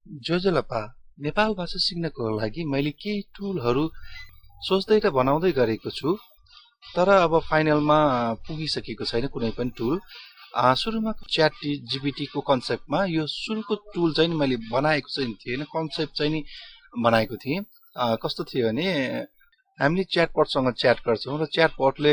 जोजलपा नेपाल भाषा सिक्नको लागि मैले केही टुलहरू सोच्दै र बनाउँदै गरेको छु तर अब फाइनलमा पुगिसकेको छैन कुनै पनि टुल सुरुमा च्याट जीपीटी को कन्सेप्टमा यो सुरुको टुल चाहिँ मैले बनाएको चाहिँ थिएन कन्सेप्ट चाहिँ नि बनाएको थिएँ कस्तो थियो भने हामीले च्याटबटसँग च्याट गर्छौं र च्याटबटले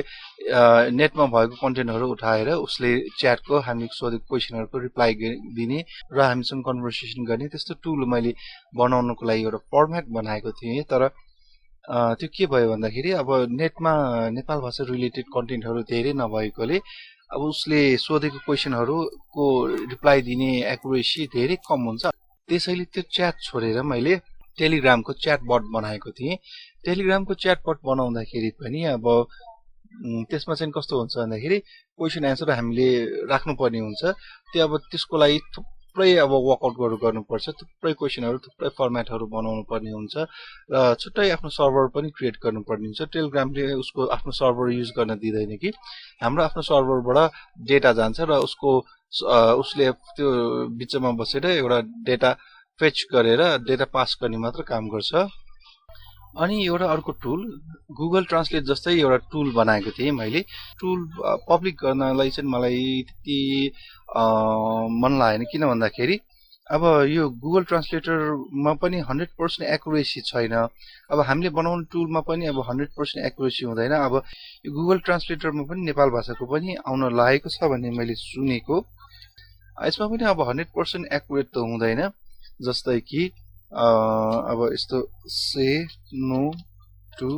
नेटमा भएको कन्टेन्टहरू उठाएर उसले च्याटको हामीले सोधेको क्वेशनहरुको रिप्लाई दिने र हामीसँग कन्भर्सेसन गर्ने त्यस्तो टुल मैले बनाउनको लागि एउटा फर्मेट बनाएको थिएँ तर त्यो के भयो भन्दाखेरि अब नेटमा नेपाल भाषा रिलेटेड कन्टेन्टहरु धेरै नभएकोले अब उसले सोधेको क्वेशनहरुको रिप्लाई दिने एक्युरेसी धेरै कम हुन्छ त्यसैले त्यो च्याट छोडेर मैले टेलिग्रामको च्याटबट बनाएको थिएँ टेलिग्रामको च्याटबट बनाउँदाखेरि पनि अब त्यसमा चाहिँ कस्तो हुन्छ भन्दाखेरि क्वेशन एन्सर हामीले राख्नु पर्ने हुन्छ त्यो अब त्यसको लागि थुप्रै अब वर्कआउट गर्नुपर्छ थुप्रै क्वेशनहरु थुप्रै फर्मेटहरु बनाउनु पर्ने हुन्छ र छुट्टै आफ्नो सर्भर पनि क्रिएट गर्नुपर्ने हुन्छ टेलिग्रामले उसको आफ्नो सर्भर युज गर्न दिदैन कि हाम्रो आफ्नो सर्भरबाट डेटा जान्छ र उसले त्यो बिचमा बसेर एउटा डेटा फेच गरेर डेटा पास गर्ने मात्र काम गर्छ अनि एउटा अर्को टुल गुगल ट्रान्सलेट जस्तै एउटा टुल बनाएको थिएँ मैले टुल पब्लिक गर्नलाई चाहिँ मलाई त्यति मन लागेन किन भन्दाखेरि अब यो गुगल ट्रान्सलेटरमा पनि 100% एक्युरेसी छैन अब हामीले बनाउने टुलमा पनि अब 100% एक्युरेसी हुँदैन अब यो गुगल ट्रान्सलेटरमा पनि नेपाल भाषाको पनि आउन लागेको छ भन्ने मैले सुनेको यसमा पनि अब 100% एक्युरेट त हुँदैन जस्तै कि अब यस्तो से नो टु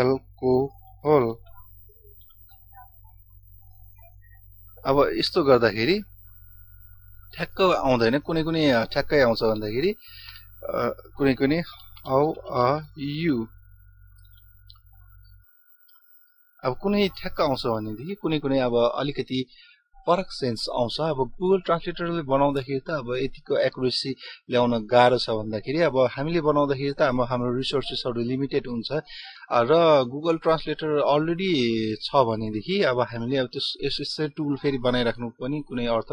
एल्कोहल अब यस्तो गर्दाखेरि ठ्याक्क आउँदैन कुनै ठ्याक्कै आउँछ भन्दाखेरि कुनै हाउ आर यु अब कुनै ठ्याक्क आउँछ भनेदेखि कुनै अब अलिकति फरक सेन्स आउँछ अब गुगल ट्रान्सलेटरले बनाउँदाखेरि त अब यतिको एक्युरेसी ल्याउन गाह्रो छ भन्दाखेरि अब हामीले बनाउँदाखेरि त हाम्रो रिसोर्सेसहरु लिमिटेड हुन्छ र गुगल ट्रान्सलेटर अलरेडी छ भनेदेखि अब हामीले अब त्यसै टुल फेरि बनाइराख्नु पनि कुनै अर्थ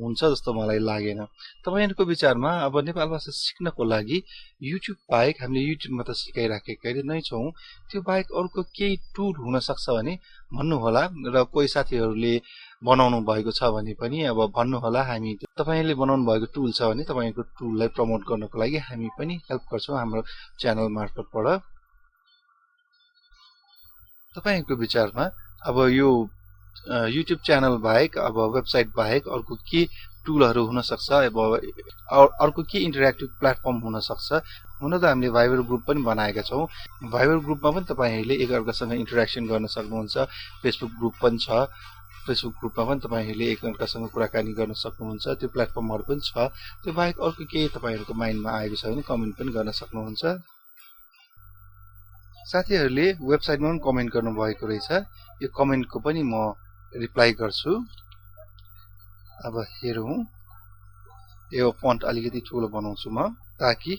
हुन्छ जस्तो मलाई लागेन तपाईहरुको विचारमा अब नेपाल भाषा सिक्नको लागि युट्युब बाहेक हामीले युट्युबमा त सिकाइराखेकै नै छौं त्यो बाहेक अरुको केही टुल हुन सक्छ भने भन्नु होला र कोही साथीहरुले बनाउनु भएको छ भने पनि अब भन्नु होला हामी तपाईहरुले बनाउनु भएको टुल छ भने तपाईहरुको टुललाई प्रमोट गर्नको लागि हामी पनि हेल्प गर्छौं हाम्रो च्यानल मार्फतबाट तपाईहरुको विचारमा अब यो युट्युब च्यानल बाहेक अब वेबसाइट बाहेक अर्को के टुलहरु हुन सक्छ अब अर्को के इन्टरेक्टिभ प्लेटफर्म हुन सक्छ हुन त हामीले भाइबर ग्रुप पनि बनाएका छौं भाइबर ग्रुपमा पनि तपाईहरुले एकअर्कासँग इन्टरेक्सन गर्न सक्नुहुन्छ फेसबुक ग्रुप पनि छ फेसबुक ग्रुपमा पनि तपाईहरुले एकअर्कासँग कुराकानी गर्न सक्नुहुन्छ त्यो प्लेटफर्महरु पनि छ त्यो बाहेक अर्को के तपाईहरुको माइन्डमा आएको छ भने कमेन्ट पनि गर्न सक्नुहुन्छ साथीहरुले वेबसाइटमा पनि कमेन्ट गर्नु भएको रहेछ यो कमेन्टको पनि म रिप्लाई गर्छु अब हेरौं यो फन्ट अलिकति ठूलो बनाउँछु म ताकि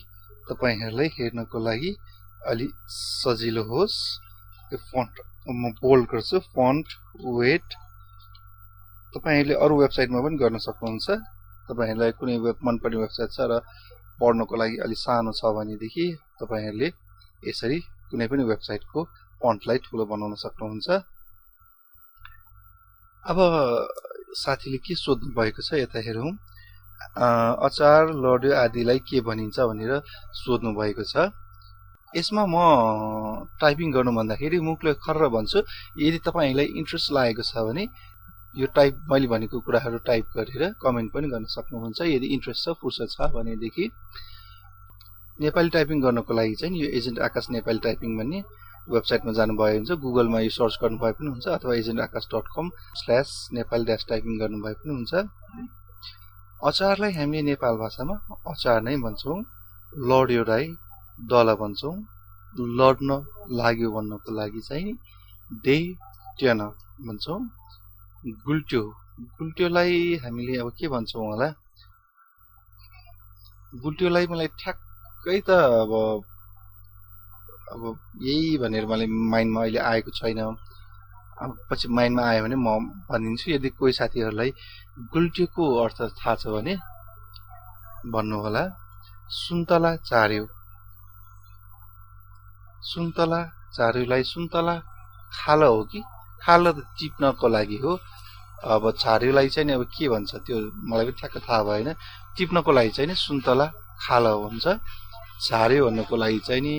तपाईहरुलाई हेर्नको लागि अलि सजिलो होस् यो फन्ट म बोल्ड गर्छु फन्ट वेट तपाईहरुले अरु वेबसाइटमा पनि गर्न सक्नुहुन्छ तपाईहरुलाई कुनै मनपर्ने वेबसाइट छ र पढ्नको लागि अलि सानो छ भनेदेखि तपाईहरुले यसरी कुनै पनि वेबसाइटको फन्टलाई ठूलो बनाउन सक्नुहुन्छ अब साथीले के सोध्नु भएको छ यता हेरौं अचार लड्यो आदिलाई के भनिन्छ भनेर सोध्नु भएको छ यसमा म टाइपिङ गर्नु भन्दाखेरि मुखले खर्र भन्छु यदि तपाईहरुलाई इन्ट्रेस्ट लागेको छ भने यो टाइप मैले भनेको कुराहरु टाइप गरेर कमेन्ट पनि गर्न सक्नुहुन्छ यदि इन्ट्रेस्ट छ फुर्सद छ भनेदेखि नेपाली टाइपिङ गर्नको लागि चाहिँ यो एजेन्ट आकाश नेपाली टाइपिङ भन्ने वेबसाइटमा जानु भए हुन्छ गुगलमा यो सर्च गर्नु भए पनि हुन्छ अथवा agentakash.com/nepali-typing गर्नु भए पनि हुन्छ अचारलाई हामीले नेपाल भाषामा अचार नै भन्छौं लड्योलाई दल भन्छौं लड्न लाग्यो भन्नको लागि चाहिँ डे ट्यान भन्छौं गुल्ट्योलाई हामीले अब के भन्छौं होला गुल्ट्योलाई मलाई ठ्याक्कै त अब यही भनेर मलाई माइन्डमा अहिले आएको छैन अब पछि माइन्डमा आयो भने म भनिदिन्छु यदि कोही साथीहरुलाई गुल्ट्योको अर्थ थाहा छ भने भन्नु होला सुन्तला चार्यो सुन्तला चार्योलाई सुन्तला खाल हो कि खाल त टिप्नको लागि हो अब चार्योलाई चाहिँ नि अब के भन्छ त्यो मलाई पनि ठ्याक्क थाहा भएन टिप्नको लागि चाहिँ नि सुन्तला खाल भन्छ चार्यो भन्नुको लागि चाहिँ नि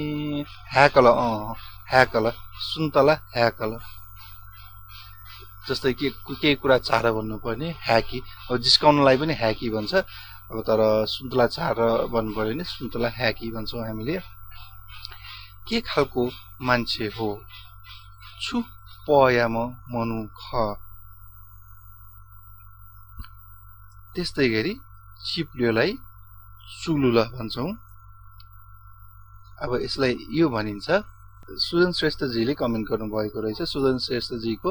ह्याकल ह्याकल सुन्तला ह्याकल जस्तै कि केही कुरा चार भन्नुपर्ने ह्याकी अब जिस्काउनलाई पनि ह्याकी भन्छ अब तर सुन्तला चार भन्नु पर्यो भने सुन्तला ह्याकी भन्छौँ हामीले के खालको मान्छे हो छु पयाम मनु ख त्यस्तै गरी चिप्ल्योलाई चुलुल भन्छौँ अब यसलाई यो भनिन्छ सुजन श्रेष्ठजीले कमेन्ट गर्नुभएको रहेछ सुजन श्रेष्ठजीको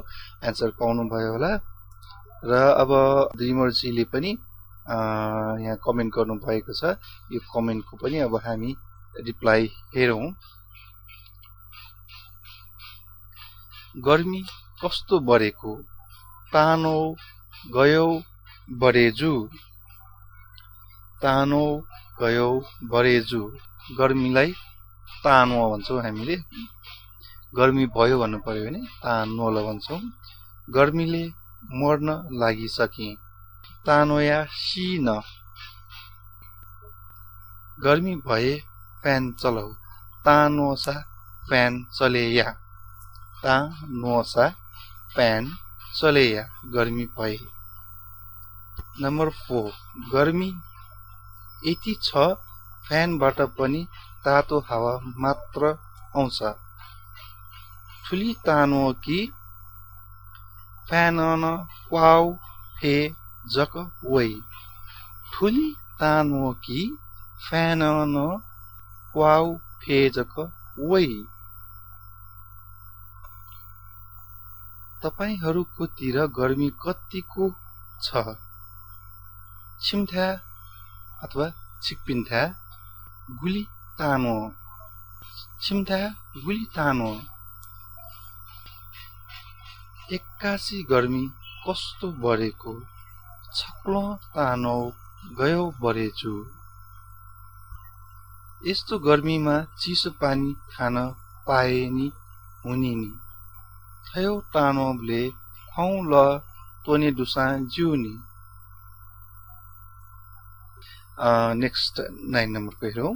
एन्सर पाउनु भयो होला र अब ड्रिमरजीले पनि यहाँ कमेन्ट गर्नुभएको छ यो कमेन्टको पनि अब हामी रिप्लाई हेरौँ गर्मी कस्तो बढेको तानो गयो बढेजु तानो गयो बढेजु गर्मीलाई तानो भन्छौँ हामीले गर्मी भयो भन्नु पर्यो भने तानोल भन्छौँ गर्मीले मर्न लागिसके तानोया सिन गर्मी भए फ्यान चलाऊ तानोसा फ्यान चलेया तानोसा फ्यान चलेया गर्मी भए नम्बर 4 गर्मी यति छ फ्यानबाट पनि तातो हावा मात्र आउँछ ठुली तानो कि फ्यानन क्वाउ फे जक वै ठुली तानो कि फ्यानन क्वाउ फे जक वै तपाईहरुको तिर गर्मी कतिको छ छिमथ्या अथवा छिकपिन्थ्या गुली तानो छिमथ्या गुली तानो एक्कासी गर्मी कस्तो बढेको छक्लो तानो गयो बढेछु यस्तो गर्मीमा चिसो पानी खान पाए नि हुने नि थयो तानोले खुवाउ ल तोने दुसा जिउनी नेक्स्ट 9 नम्बरको हेरौँ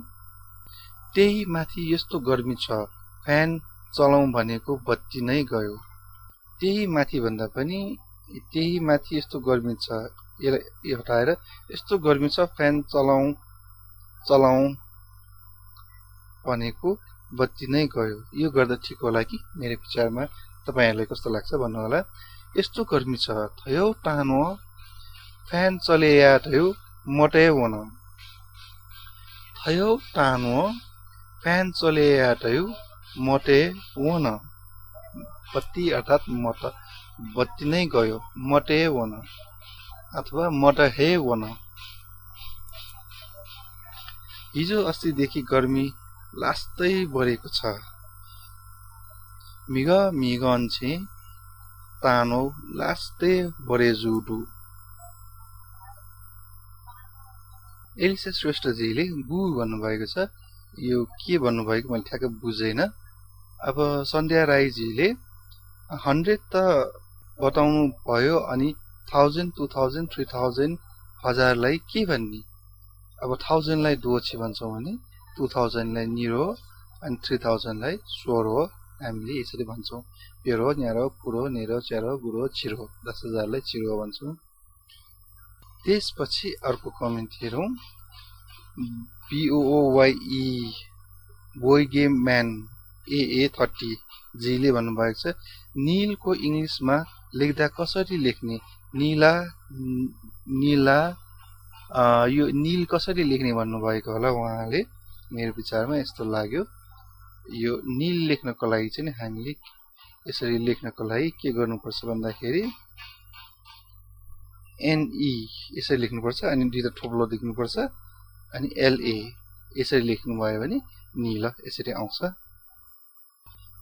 त्यही माथि यस्तो गर्मी छ फ्यान चलाउँ भनेको बत्ती नै गयो त्यही माथि भन्दा पनि त्यही माथि यस्तो गर्मी छ यसलाई हटाएर यस्तो गर्मी छ फ्यान चलाउँ भनेको बत्ती नै गयो यो गर्दा ठिक होला कि मेरो विचारमा तपाईहरुलाई कस्तो लाग्छ भन्नु होला यस्तो गर्मी छ थयो तानो फ्यान चलेया थयो मोटे हुन थयो तानो फ्यान चलेया थयो मोटे हुन बत्ती अर्थात बत्ती नै गयो मोटे हुन अथवा मोटे हुन हिजो अस्तिदेखि गर्मी लास्तै बढेको छ मिगन्छे तानो लास्ते बढेजुडु एलिसा श्रेष्ठजीले गु भन्नुभएको छ यो के भन्नुभएको मैले ठ्याक्क बुझेन अब सन्ध्या राईजीले 100 त बताउनु भयो अनि 1000 2000 3000 हजारलाई के भन्ने अब 1000 लाई दोछि भन्छौं भने 2000 लाई निरो अनि 3000 लाई सोरो हामीले यसरी भन्छौं पेरो न्यारो पुरो नेरो चेरो गुरो छिरो 10000 लाई छिरो भन्छौं त्यसपछि अर्को कमेन्ट हेरौं BOOYE boy game man AA30 जीले भन्नुभएको छ नीलको इंग्लिशमा लेख्दा कसरी लेख्ने नीला यो नील कसरी लेख्ने भन्नुभएको होला उहाँले मेरो विचारमा यस्तो लाग्यो यो नील लेख्नको लागि चाहिँ हामीले यसरी लेख्नको लागि के गर्नुपर्छ भन्दाखेरि NE यसरी लेख्नुपर्छ अनि दुईटा थोप्लो लेख्नुपर्छ अनि LA यसरी लेख्नु भयो भने नील यसरी आउँछ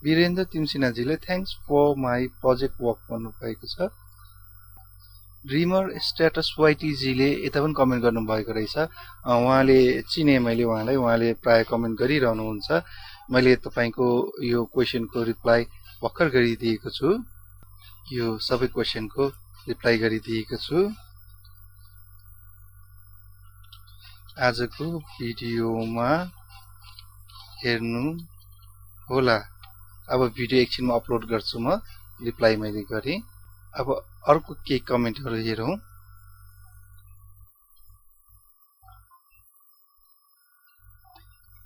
वीरेन्द्र तिमसिनाजीले thanks for my project work भन्नुभएको छ ड्रिमर स्ट्याटस वाइटीजीले यता पनि कमेन्ट गर्नुभएको रहेछ। उहाँले चिने मैले उहाँले प्राय कमेन्ट गरिरहनुहुन्छ। मैले तपाईको यो क्वेशनको रिप्लाई भर्खर गरिदिएको छु। यो सबै क्वेशनको रिप्लाई गरिदिएको छु। आजको भिडियोमा हेर्नु होला। अब भिडियो एकछिनमा अपलोड गर्छु म। रिप्लाई मैले गरेँ। अब अर्को केही कमेन्टहरु हेरौं।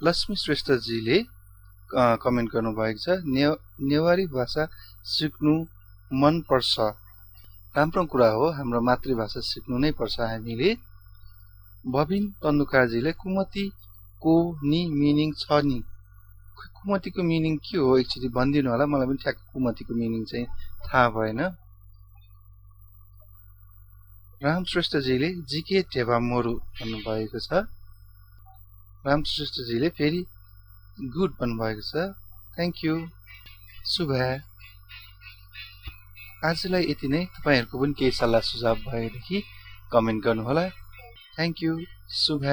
लक्ष्मी श्रेष्ठजीले कमेन्ट गर्नुभएको छ, नेवारी भाषा सिक्नु मन पर्छ। राम्रो कुरा हो, हाम्रो मातृभाषा सिक्नु नै पर्छ हामीले। बबिन तन्नुकारजीले कुमतिको नि मिनिङ छ नि। कुमतिको मिनिङ के हो एकचोटी भनिदिनु होला, मलाई पनि ठ्याक्क कुमतिको मिनिङ चाहिँ थाहा भएन। राम श्रेष्ठजीले जीके टेवा मोरु भन्नुभएको छ। राम श्रेष्ठजीले फेरि गुड भन्नुभएको छ। Thank you. शुभ। आजलाई यति नै। तपाईहरुको पनि केही सल्लाह सुझाव भएदेखि कमेन्ट गर्नुहोला। Thank you. शुभ।